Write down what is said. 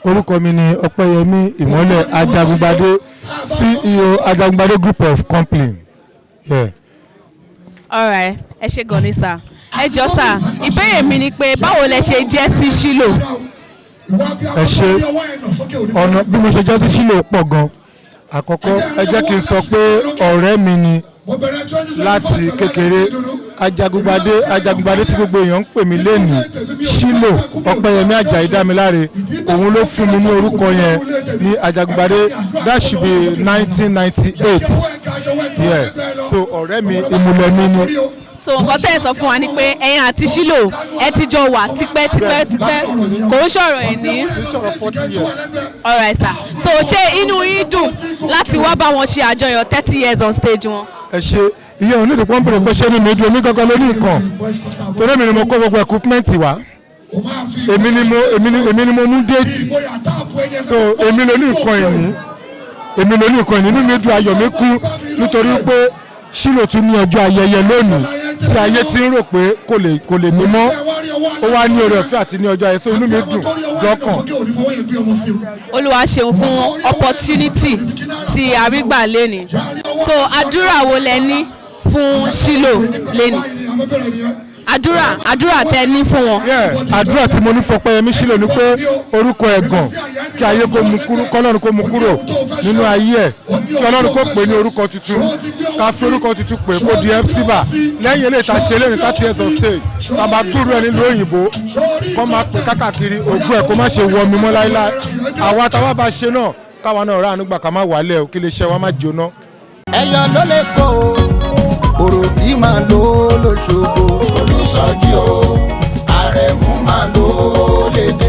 Orúkọ mi ni Ọpẹ́yẹmí Ìmọ́lẹ̀ Ajagungbadé, CEO Ajagungbadé Group of Company. Yeah. Alright, ẹ ṣe gan ni, sir. Ẹ jọ sir, ìbéèrè mi ni pé báwo lẹ ṣe jẹ́ sí Shilo? Ẹ ṣe. Ọ̀nà bí mo ṣe jẹ́ sí Shilo pọ̀ gan. Àkọ́kọ́, ẹ jẹ́ kí n sọ pé ọ̀rẹ́ mi ni láti kékeré. Ajagungbadé, Ajagungbadé tí gbogbo èèyàn ń pè mí lénìí, Shilo Ọpẹ́yẹmí Àjàyí Dámiláre, òun ló fún mi ní orúkọ yẹn ní Ajagungbadé. That should be 1998. Yeah, so ọ̀rẹ́ mi, ìmùlẹ̀ mi ni. So nǹkan tẹ́ ẹ sọ fún wa ni pé ẹ̀yin àti Shilo, ẹ ti jọ wà tipẹ́ tipẹ́ tipẹ́, kò ń sọ̀rọ̀ ẹ̀ ní. Alright sir, so ṣé inú yín dùn láti wá bá wọn ṣe àjọyọ̀ 30 years on stage wọn? Ẹ ṣe. Ìyẹn ò ní ìdìpọ̀ ń bèrè pé ṣé ní mi dùn. Èmi gangan ló ní nǹkan, torí èmi ni mo kó gbogbo equipment wá, èmi ni mo mú date, so èmi ló ní nǹkan ìní, èmi ló ní nǹkan ìní. Inú mi dùn, ayọ̀ mi kún, nítorí pé Shilo tún ní ọjọ́ ayẹyẹ lónìí tí ayé ti ń rò pé kò lè ní mọ́. Ó wá ní oore ọ̀fẹ́ àti ní ọjọ́ ayẹyẹ, so inú mi dùn lọ́kàn. Olúwa ṣeun fún opportunity tí a rí gbà léni. So àdúrà wo lẹ ní fún Shilo léni? Àdúrà tẹ ní fún wọn. Yeah, àdúrà tí mo ní fún Ọpẹ́yẹmí Shilo ni pé orúkọ ẹ̀gàn, kí ayé kó mú kúrò, kọ́lọ́run kó mú kúrò nínú ayé ẹ̀, kí Ọlọ́run kó pè ní orúkọ tuntun, ká fi orúkọ tuntun pè, kó di Epsiba. Lẹ́yìn eléyìí tá a ṣe lẹ́yìn 30 years of stage, ká máa gbúrú ẹ̀ nílùú òyìnbó, kó máa pè kákàkiri, ògùn ẹ̀ kó má ṣe wọ mi mọ́ láíláí. Àwa táwa bá ṣe náà, káwa náà ráàánú gbà, ká má wálẹ̀ o, kí lè ṣe wa má jóná. Ẹyọ ló lè kó o, òròbí máa lò ó lóṣogbo. Olùsọjí o, àrẹ̀mú máa lò ó lédè.